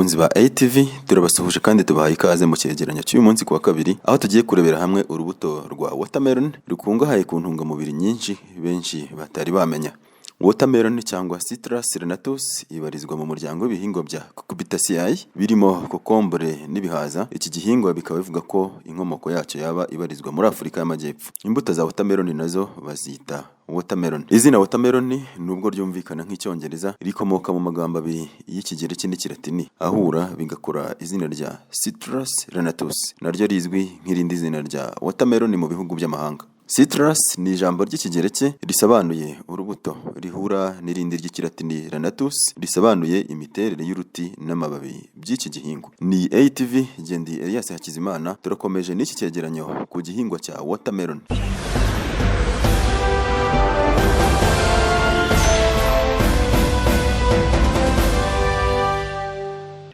Bakunzi ba ATV, turabasuhuje kandi tubahaye ikaze mu cyegeranyo cy'uyu munsi ku wa kabiri, aho tugiye kurebera hamwe urubuto rwa watermelon rukungahaye ku ntungamubiri nyinshi benshi batari bamenya. Watermelon cyangwa Citrus rinatus ibarizwa mu muryango w'ibihingwa bya Cucurbitaceae, birimo kokombure n'ibihaza. Iki gihingwa bikaba bivuga ko inkomoko yacyo yaba ibarizwa muri Afurika y'Amajyepfo. Imbuto za watermelon nazo bazita watermelon. Izina watermelon, nubwo ryumvikana nk'Icyongereza, rikomoka mu magambo abiri y'Ikigereki n'Ikilatini ahura bigakora izina rya Citrus rinatus, naryo rizwi nk'irindi zina rya watermelon mu bihugu by'amahanga. Citrus ni ijambo ry'Ikigereki risobanuye urubuto, rihura n'irindi ry'Ikilatini rinatus risobanuye imiterere y'uruti n'amababi by'iki gihingwa. Ni ATV, Gendi Elias Hakizimana, turakomeje n'iki cyegeranyo ku gihingwa cya watermelon.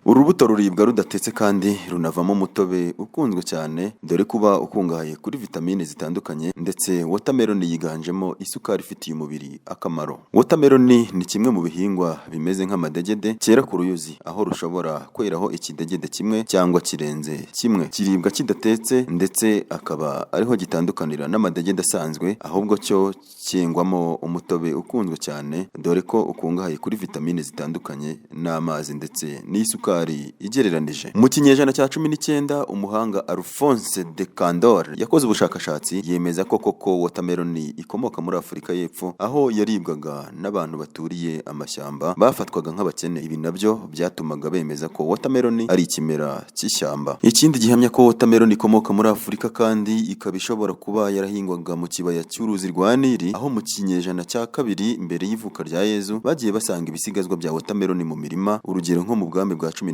Urubuto ruribwa rudatetse kandi runavamo umutobe ukunzwe cyane, dore kuba ukungahaye kuri vitamine zitandukanye, ndetse watermelon yiganjemo isukari ifitiye umubiri akamaro. Watermelon ni kimwe mu bihingwa bimeze nk'amadegede cyera ku ruyuzi, aho rushobora kweraho ikidegede kimwe cyangwa kirenze kimwe. Kiribwa kidatetse, ndetse akaba ariho gitandukanira n'amadegede asanzwe, ahubwo cyo cyengwamo umutobe ukunzwe cyane, dore ko ukungahaye kuri vitamine zitandukanye n'amazi ndetse n'isukari igereranije. Mu kinyejana cya 19, umuhanga Alphonse de Candolle yakoze ubushakashatsi yemeza ko koko watermelon ikomoka muri Afurika y'Epfo, aho yaribwaga n'abantu baturiye amashyamba bafatwaga nk'abakene. Ibi nabyo byatumaga bemeza ko watermelon ari ikimera cy'ishyamba. Ikindi gihamya ko watermelon ikomoka muri Afurika kandi ikaba ishobora kuba yarahingwaga mu kibaya cy'uruzi rwa Nili, aho mu kinyejana cya kabiri mbere y'ivuka rya Yezu bagiye basanga ibisigazwa bya watermelon mu mirima, urugero nko mu bwami bwa 12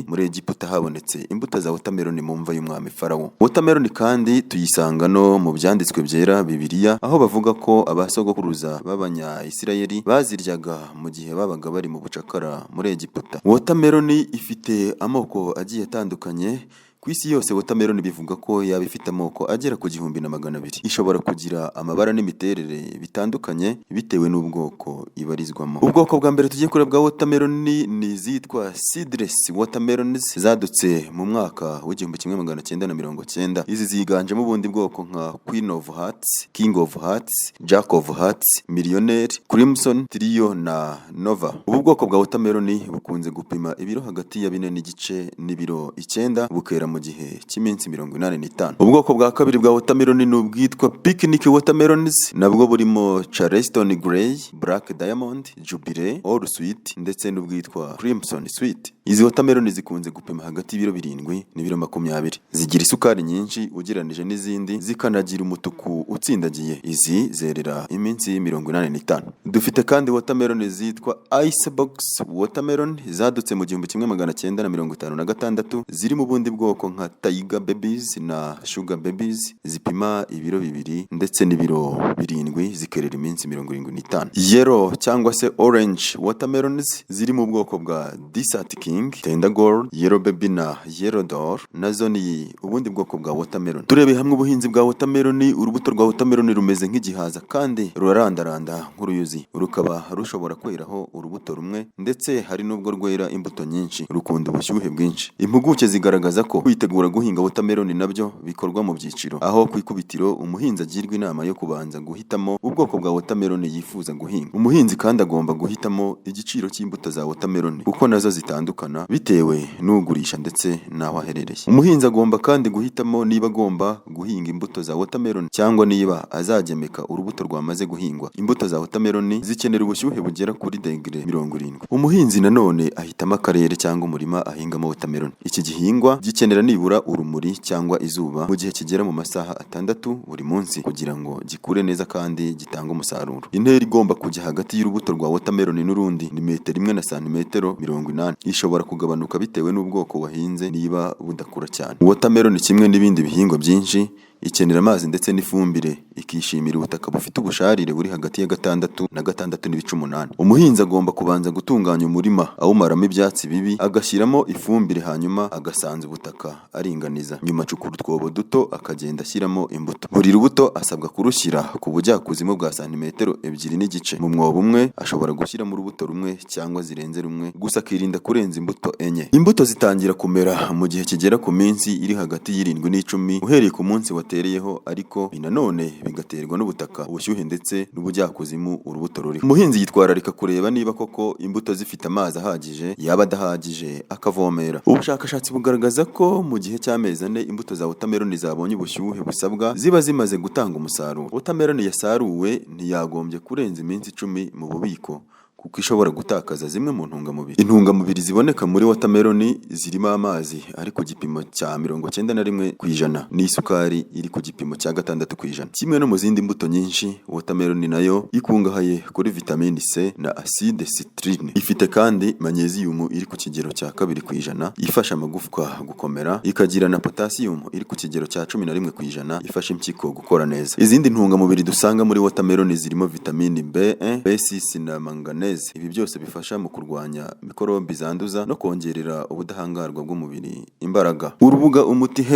muri Egiputa habonetse imbuto za watermelon mu mva y'umwami Farawo. Watermelon kandi tuyisanga no mu byanditswe byera Bibiliya, aho bavuga ko abasogokuruza b'Abanya-Isirayeli baziryaga mu gihe babaga bari mu bucakara muri Egiputa. Watermelon ifite amoko agiye atandukanye. Ku isi yose watermelon bivuga ko yaba ifite amoko agera ku 1200. Ishobora kugira amabara n'imiterere bitandukanye bitewe n'ubwoko ibarizwamo. Ubwoko bwa mbere tugiye kureba bwa watermelon ni izitwa seedless watermelons zadutse mu mwaka w'1990. Izi ziganjemo ubundi bwoko nka Queen of Hearts, King of Hearts, Jack of Hearts, Millionaire, Crimson, Trio na Nova. Ubu bwoko bwa watermelon bukunze gupima ibiro hagati ya 4.5 n'ibiro 9, bukera mu gihe cy'iminsi 85. Ubwoko bwa kabiri bwa watermelon ni ubwitwa picnic watermelons, nabwo burimo Charleston Grey, Black Diamond, Jubilee, All Sweet ndetse n'ubwitwa Crimson Sweet. Izi watermelon zikunze gupima hagati y'ibiro 7 n'ibiro 20. Zigira isukari nyinshi ugereranije n'izindi, zikanagira umutuku utsindagiye. Izi zerera iminsi 85. Dufite kandi watermelon zitwa Icebox watermelon zadutse mu 1956, ziri mu bundi bwoko nka Tiger Babies na Sugar Babies, zipima ibiro 2 ndetse n'ibiro 7, zikerera iminsi 75. Yellow cyangwa se orange watermelons ziri mu bwoko bwa Desert King, Tender Gold, Yellow Baby na Yellow Door, nazo ni ubundi bwoko bwa watermelon. Turebeye hamwe ubuhinzi bwa watermelon, urubuto rwa watermelon rumeze nk'igihaza kandi rurarandaranda nk'uruyuzi, rukaba rushobora kweraho urubuto rumwe ndetse hari n'ubwo rwera imbuto nyinshi. Rukunda ubushyuhe bwinshi. Impuguke zigaragaza ko kwitegura guhinga watermelon nabyo bikorwa mu byiciro, aho ku ikubitiro umuhinzi agirwa inama yo kubanza guhitamo ubwoko bwa watermelon yifuza guhinga. Umuhinzi kandi agomba guhitamo igiciro cy'imbuto za watermelon, kuko nazo zitandukana bitewe n'ugurisha ndetse n'aho aherereye. Umuhinzi agomba kandi guhitamo niba agomba guhinga imbuto za watermelon cyangwa niba azagemeka urubuto rwamaze guhingwa. Imbuto za watermelon zikenera ubushyuhe bugera kuri degere 70. Umuhinzi nanone ahitamo akarere cyangwa umurima ahingamo watermelon. Iki gihingwa gikenera nibura urumuri cyangwa izuba mu gihe kigera mu masaha 6 buri munsi kugira ngo gikure neza kandi gitange umusaruro. Intera igomba kujya hagati y'urubuto rwa watermelon n'urundi ni metero 1 na santimetero 80. Ishobora kugabanuka bitewe n'ubwoko wahinze niba budakura cyane. Watermelon kimwe n'ibindi bihingwa byinshi Ikenera amazi ndetse n'ifumbire, ikishimira ubutaka bufite ubusharire buri hagati ya 6 na 6.8. Umuhinzi agomba kubanza gutunganya umurima, awumaramo ibyatsi bibi, agashyiramo ifumbire, hanyuma agasanza ubutaka aringaniza. Nyuma acukura utwobo duto akagenda ashyiramo imbuto. Buri rubuto asabwa kurushyira ku bujyakuzimu bwa santimetero 2.5. Mu mwobo umwe ashobora gushyiramo urubuto rumwe cyangwa zirenze rumwe, gusa akirinda kurenza imbuto 4. Imbuto zitangira kumera mu gihe kigera ku minsi iri hagati y'7 n'10 uhereye ku munsi watereyeho, ariko nanone bigaterwa n'ubutaka, ubushyuhe ndetse n'ubujyakuzimu urubuto ruriho. Umuhinzi yitwararika kureba niba koko imbuto zifite amazi ahagije, yaba adahagije akavomera. Ubushakashatsi bugaragaza ko mu gihe cy'amezi 4 imbuto za watermelon zabonye ubushyuhe busabwa ziba zimaze gutanga umusaruro. Watermelon yasaruwe ntiyagombye kurenza iminsi 10 mu bubiko, kuko ishobora gutakaza zimwe mu ntungamubiri. Intungamubiri ziboneka muri watermelon zirimo amazi ari ku gipimo cya 91% n'isukari iri ku gipimo cya 6%. Kimwe no mu zindi mbuto nyinshi, watermelon nayo ikungahaye kuri vitamini C na acide citrine. Ifite kandi magnesium iri ku kigero cya 2% ifasha amagufwa gukomera, ikagira na potassium iri ku kigero cya 11% ifasha impyiko gukora neza. Izindi ntungamubiri dusanga muri watermelon zirimo vitamini B1, B6 na manganese. Ibi byose bifasha mu kurwanya mikorobi zanduza no kongerera ubudahangarwa bw'umubiri imbaraga. Urubuga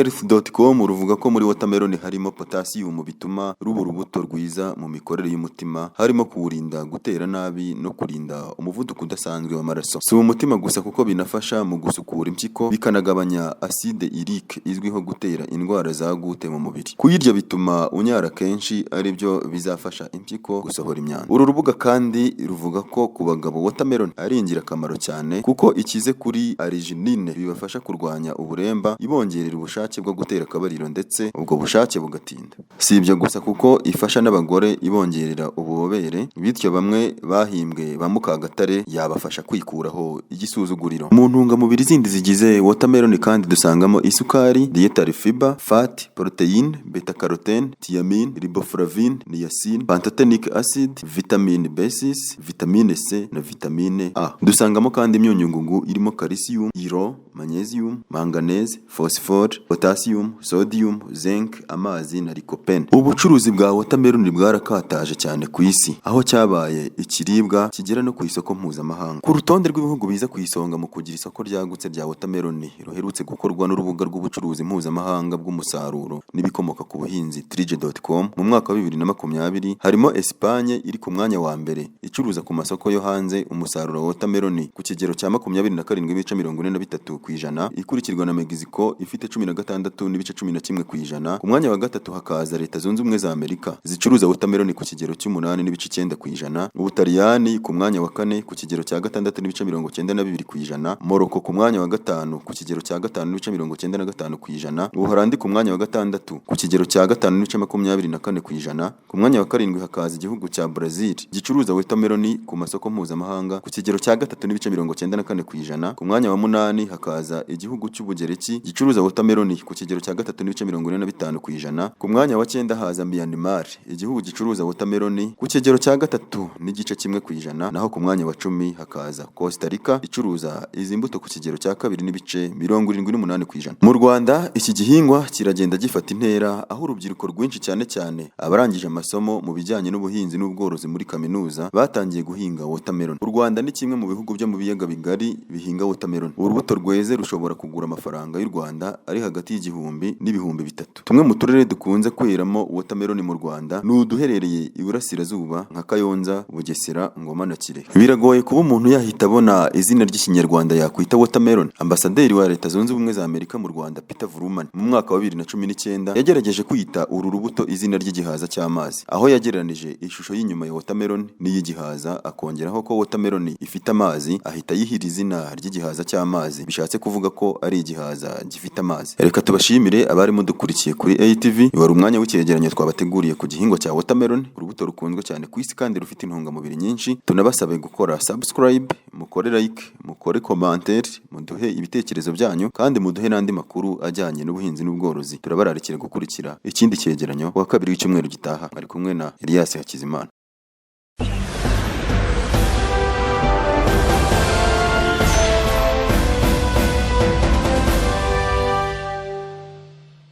umutihealth.com ruvuga ko muri watermelon harimo potassium bituma ruba urubuto rwiza mu mikorere y'umutima, harimo kuwurinda gutera nabi no kurinda umuvuduko udasanzwe w'amaraso. Si umutima gusa, kuko binafasha mu gusukura impyiko, bikanagabanya acide urique izwiho gutera indwara za goutte mu mubiri. Kuyirya bituma unyara kenshi, aribyo bizafasha impyiko gusohora imyanda. Uru rubuga kandi ruvuga ko ku bagabo watermelon ari ingirakamaro cyane, kuko ikize kuri arginine bibafasha kurwanya uburemba, ibongerera ubushake bwo gutera akabariro ndetse ubwo bushake bugatinda. Si ibyo gusa, kuko ifasha n'abagore, ibongerera ububobere, bityo bamwe bahimbwe ba mukagatare yabafasha kwikuraho igisuzuguriro. Mu ntungamubiri zindi zigize watermelon kandi dusangamo isukari, dietary fiber, fat, protein, beta carotene, thiamine, riboflavin, niacin, pantothenic acid, vitamine B6, vitamine C na vitamine A. Dusangamo kandi imyunyungugu irimo calcium, iron, magnesium, manganese, phosphore, potassium, sodium, zinc, amazi na lycopene. Ubucuruzi bwa watermelon bwarakataje cyane ku isi, aho cyabaye ikiribwa kigera no ku isoko mpuzamahanga. Ku rutonde rw'ibihugu biza ku isonga mu kugira isoko ryagutse rya watermelon ruherutse gukorwa n'urubuga rw'ubucuruzi mpuzamahanga bw'umusaruro n'ibikomoka ku buhinzi Trige.com mu mwaka wa 2020, harimo Espagne iri ku mwanya wa mbere icuruza ku masoko yo hanze umusaruro wa watermelon ku kigero cya 27.43%, ikurikirwa na Mexico ifite 16.11%. Ku mwanya wa gatatu hakaza Leta Zunze Ubumwe za Amerika zicuruza watermelon ku kigero cy'8.9%, Ubutaliyani ku mwanya wa kane ku kigero cya 6.92%, Morocco ku mwanya wa gatanu ku kigero cya 5.95%, Ubuholandi ku mwanya wa gatandatu ku kigero cya 5.24%. Ku mwanya wa karindwi hakaza igihugu cya Brazil gicuruza watermelon ku masoko mpuzamahanga ku kigero cya 3.94%. Ku mwanya wa munani hakaza igihugu cy'Ubugereki gicuruza watermelon ku kigero cya 3.45%. Ku mwanya wa cyenda haza Myanmar, igihugu gicuruza watermelon ku kigero cya 3.1%, naho ku mwanya wa 10 hakaza Costa Rica icuruza izi mbuto ku kigero cya 2.78%. Mu Rwanda iki gihingwa kiragenda gifata intera, aho urubyiruko rwinshi, cyane cyane abarangije amasomo mu bijyanye n'ubuhinzi n'ubworozi muri kaminuza, batangiye guhinga watermelon. U Rwanda ni kimwe mu bihugu byo mu biyaga bigari bihinga watermelon. Urubuto rweze rushobora kugura amafaranga y'u Rwanda ari hagati y'1000 n'3000. Tumwe mu turere dukunze kweramo watermelon mu Rwanda ni uduherereye iburasirazuba nka Kayonza, Bugesera, Ngoma na Kirehe. Biragoye kuba umuntu yahita abona izina ry'Ikinyarwanda yakwita watermelon. Ambasaderi wa Leta Zunze Ubumwe za Amerika mu Rwanda, Peter Vrooman, mu mwaka wa 2019 yagerageje kwita uru rubuto izina ry'igihaza cy'amazi, aho yagereranije ishusho y'inyuma ya watermelon n'iy'igihaza, akongeraho ko watermelon ifite amazi, ahita ayihira izina ry'igihaza cy'amazi, bishatse kuvuga ko ari igihaza gifite amazi. Reka tubashimire abari mudukurikiye kuri ATV. Wari umwanya w'icyegeranyo twabateguriye ku gihingwa cya watermelon, urubuto rukunzwe cyane ku isi kandi rufite intungamubiri nyinshi. Tunabasabe gukora subscribe, mukore like, mukore commentaire, muduhe ibitekerezo byanyu kandi muduhe n'andi makuru ajyanye n'ubuhinzi n'ubworozi. Turabararikira gukurikira ikindi cyegeranyo wa kabiri w'icyumweru gitaha. Ari kumwe na Elias Hakizimana.